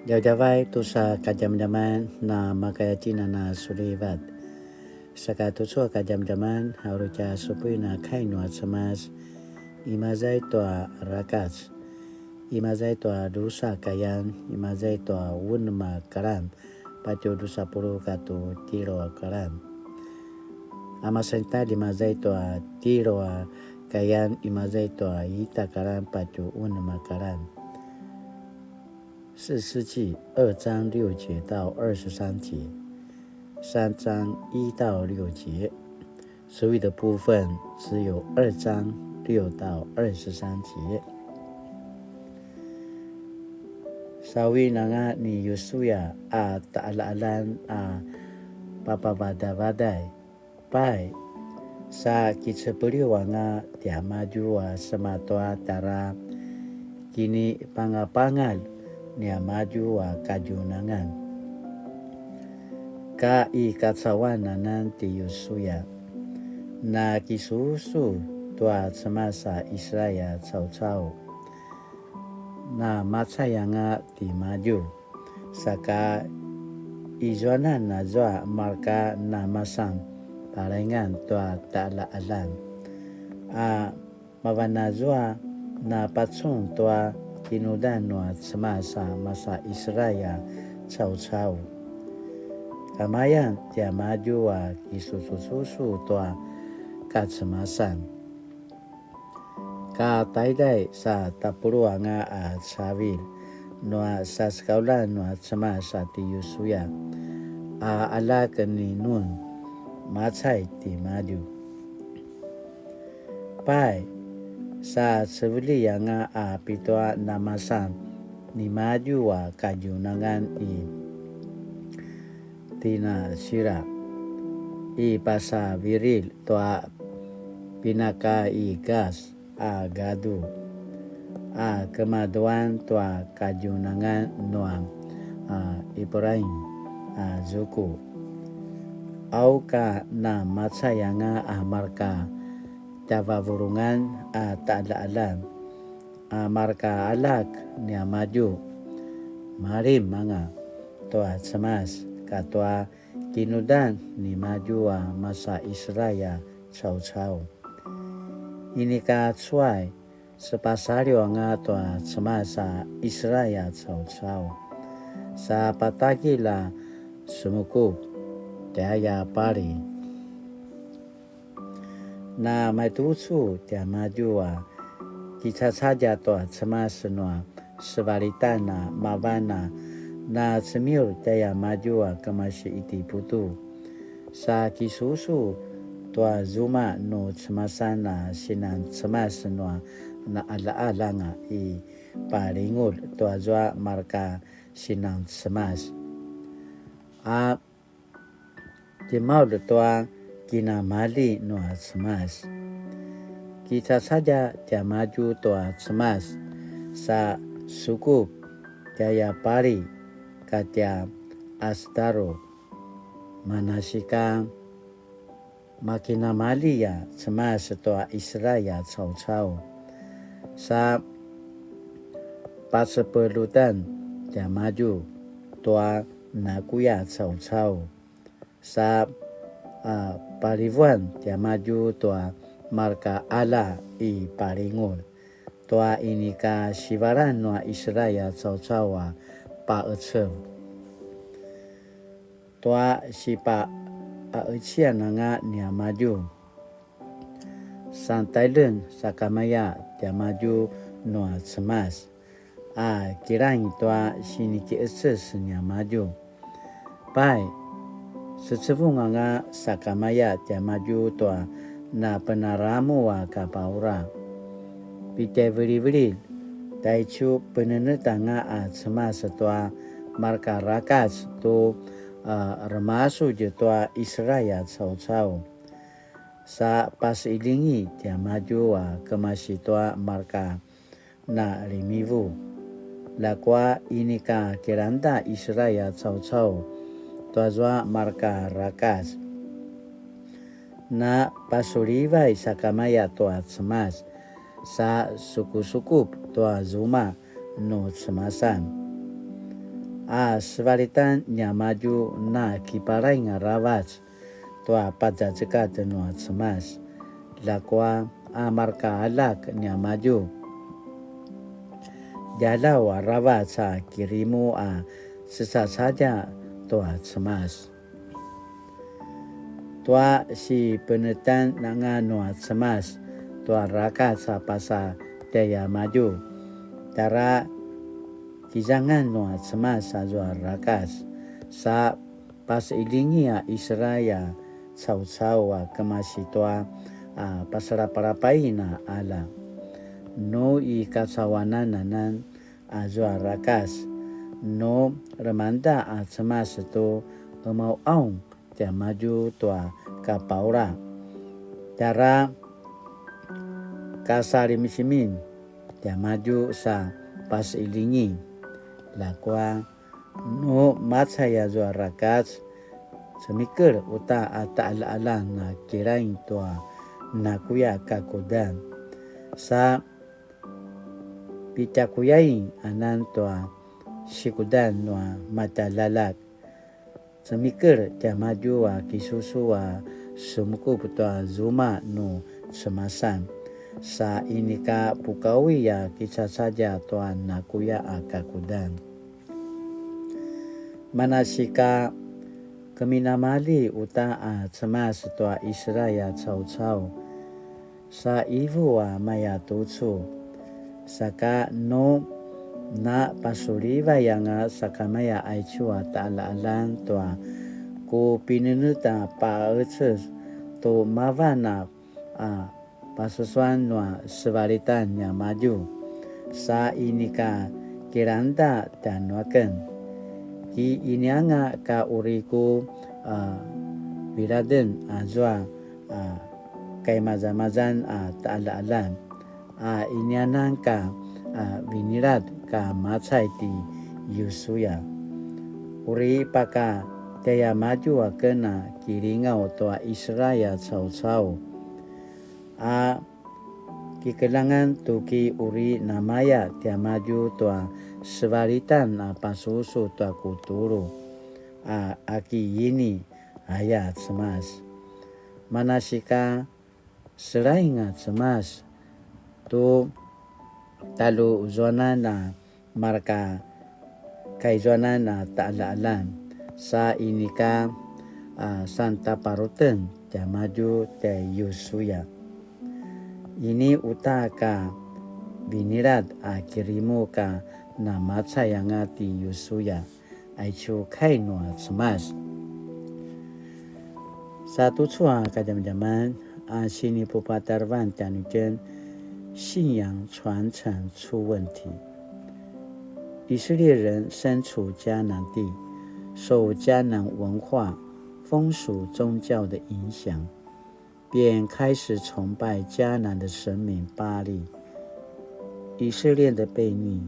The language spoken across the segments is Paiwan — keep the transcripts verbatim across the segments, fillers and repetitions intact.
Djavadjavay tusa kadjamadjaman na makaya tjinana sulivat. Saka tucu a kadjamadjaman, a uri tja supuin a kai nua Cemas, imaza i tua rakac, imaza i tua drusa kayan, imaza i tua unem a kalan, patju drusa puluq katu tjelu a kalan. A masan ita, imaza i tua tjelu a kayan, imaza i tua ita kalan, patju unem a kalan. 士師記二章六節到二十三節，三章一到六節，所以的部分只有二章六到二十三節。Sawin anga ni Yusuya a ta'ala'alan a papavadavaday. Pai, sa kicepeliw anga tiamadju a sema tua tara kinipangapangal niamadju a kadjunangan. Ka i kacauan anan ti Yusuya, na kisusu tua Cemas a Israil a caucau, na macay anga timadju. Saka izuanan azua marka namasan palaingan tua ta'ala'alan, a mavan azua na pacun tua kinudan nua Cemas a masa Israil a caucau. Kamayan tiamadju a kisusususu tua kacemasan. Ka taiday sa tapuluq anga a cavilj nua sasekaulan nua Cemas a ti Yusuya, a aljak ni Nun, macay timadju. Pai, sa cevelji anga a pitua namasan nimadju a kadjunangan i Tinasira, i pasavirilj tua pinaka i Kas a gadu, a kemaduan tua kadjunangan nua, a, Ipraim, a, zuku. Au ka na macay anga a marka tjavavulungan a ta'ala'alan, a marka aljak niamadju, malim anga tua Cemas katua kinudan nimadju a masa Israil a caucau. Inika cuay, sepasaliw anga tua Cemas a Israil a caucau, sa patagilj a semukup tjaya pali. Na maitucu tiamadju a kicacadja tua Cemas nua sevalitan a mavan a na cemiur tjaiamadju a kemasi Itiputu. Sa kisusu tua zuma nu cemasan a sinan cemas nua na'ala'alanga i palingulj tua zua marka sinan cemas. A timaulj tua kinamali nua Cemas. Kicacadja tiamadju tua Cemas sa sukup tjaya pali katja Astaru. Manasika makinamali a Cemas tua Israil a caucau. Sa pacepelutan tiamadju tua nakuya caucau, sa, a, palivuan tiamadju tua marka ala i palingulj, tua inika sivalan nua Israil a caucau a pa'ecev. Tua sipa'ecian anga niamadju. Santailen sakamaya tiamadju nua Cemas, a kilaing tua siniki'eces niamadju. Pai, secevung anga sakamaya tiamadju tua napenaramu a kapaura. Pitjaivilivililj, taicu penenet anga a Cemas tua marka rakac tu, a, remasudj tua Israil a caucau. Sa pasilingi tiamadju a kemasi tua marka na limivu. Ljakua inika kilangda Israil a caucau tua zua marka rakac. Na pasulivay sakamaya tua Cemas, sa sukusukup tua zuma nu cemasan. A sevalitan niamadju na kipalaing aravac tua pazazekatj nua Cemas, ljakua a marka aljak niamadju. Djaljaw aravac a kirimu a sesacadja tua Cemas. Tua sipenetan anga nua Cemas tua rakac a pasa tjaiamadju. Tjara kizangan nua Cemas azua rakac, sa pasilingi a Israel a caucau a kemasi tua a pasalapalapain a qalja. Nu i kacauanan anan azua rakac, nu lemangda a Cemas tu qemauqaung tiamadju tua kapaula. Tjara kasalimisimin tiamadju sa pasilingi. Ljakua nu macay azua rakac, cemikel uta a taqaljaqaljan a kilaing tua nakuya kakudan. Sa pitjakuyain anan tua sikudan nua matjaljaljak. Cemikel tiamadju a kisusu a semukup tua zuma nu cemasan, sa inika pukaui a kicacadja tua nakuya a kakudan. Manasika keminamali uta a Cemas tua Israel a caucau, sa ivu a maya tucu. Saka nu na pasulivay anga sakamaya aicu a taqaljaqaljan tua ku pinenetj a paqecez tu mavan a, a pasusuan nua sevalitan niamadju, sa inika kilangda tjanuaken. Ki inianga ka uri ku, a, viladen azua, a, kaimazamazan a taqaljaqaljan, a inianan ka, a, vinilad ka macay ti Yusuya. Uri paka tjaiamadju aken a kilingaw tua Israel a caucau, a kikeljangan tu ki uri namaya tiamadju tua sevalitan a pasusu tua ku tulu, a aki ini, aya Cemas. Manasika selaing a Cemas tu taluzuanan a marka kaizuanan a taqaljaqaljan, sa inika, a, santaparuten tiamadju tjai Yusuya. Ini uta ka vinilad a kirimu ka namacay anga ti Yusuya. Aicu kai nua Cemas. Sa tucu a kadjamadjaman a sinipupatarevan tjanuitjen 信仰傳承出問題。以色列人身處迦南地，受迦南文化、風俗、宗教的影响， 便开始崇拜迦南的神明巴力。以色列的悖逆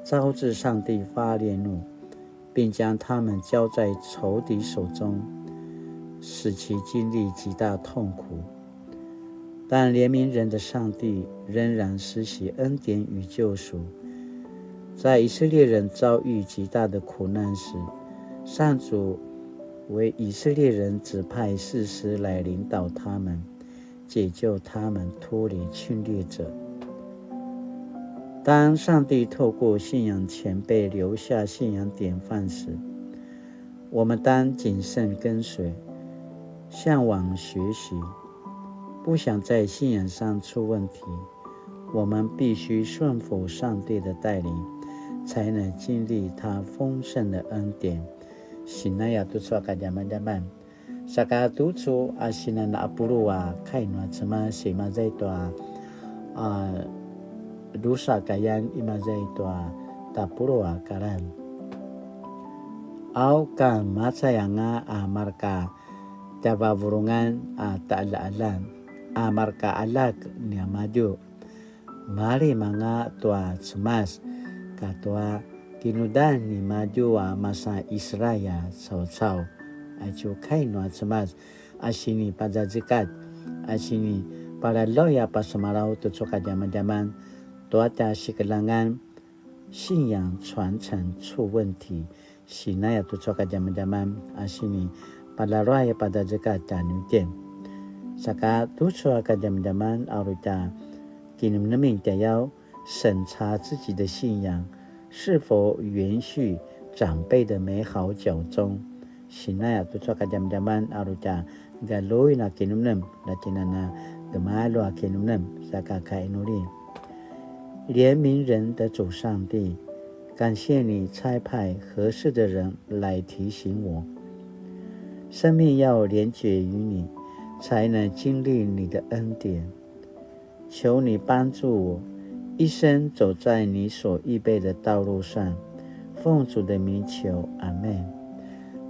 招致上帝发烈怒，并将他们交在仇敌手中，使其经历极大痛苦。但怜悯人的上帝仍然施行恩典与救赎。在以色列人遭遇极大的苦难时，上主为以色列人指派士师来领导他们，解救他们脱离侵略者。当上帝透过信仰前辈留下信仰典范时，我们当谨慎跟随，向往学习。不想在信仰上出问题，我们必须顺服上帝的带领，才能经历他丰盛的恩典。Sinaya tucu a kadjamadjaman. Saka tucu a sinan a pulu a kai nua Cemas imaza i tua, a, drusa kayan imaza i tua tapulu a kalan. Au ka macay anga a marka tjavavulungan a taqaljaqaljan, a marka aljak niamadju. Malim anga tua Cemas, katua kinudan nimadju a masa Israel a caucau. Aicu kai nua Cemas, a sinipazazekatj, a sinipalalaw a pasemalaw tucu kadjamadjaman, tua tja sikeljangan, 信仰傳承出問題。Sinaya tucu a kadjamadjaman a sini palaruay a padazeka tjanuitjen. Saka tucu a kadjamadjaman a uri tja kinemnemin tjayaw, 审查自己的信仰是否延续长辈的美好脚踪。Sinaya tucu a kadjamadjaman a uri tja galuin a kinemnem, la tjinana gemalju a kinemnem, saka kainuli. 怜悯人的主上帝，感谢你差派合适的人来提醒我。生命要连结于你，才能经历你的恩典。求你帮助我，一生走在你所预备的道路上。奉主的名求，阿们。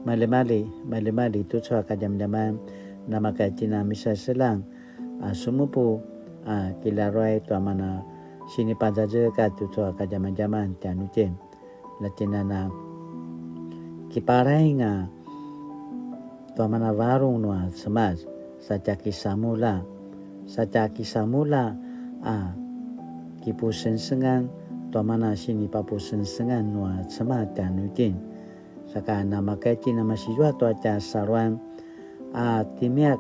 Malimali, malimali tucu a kadjamadjaman, namakay tina misaselang, a sumupu, a kilaruay tua mana sinipazazekatj tucu a kadjamadjaman tjanuitjen. La tjinana kiparaing a tua mana varung nua Cemas, sa tja kisamulja, sa tja kisamulja a kipusengsengan tua mana sinipapusengsengan nua Cemas tjanuitjen. Saka namakay tjina masizua tua tja saluan a timiak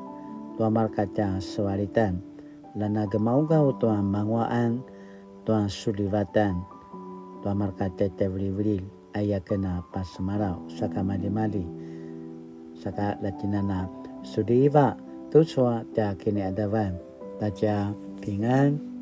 tua marka tja sevalitan, la na gemaugaw tua manguaqan tua sulivatan tua marka tja tjavilivililj, aya ken a pasemalaw, saka malimali, saka la tjinana suliva tucu a tja kiniqadavan. 大家平安。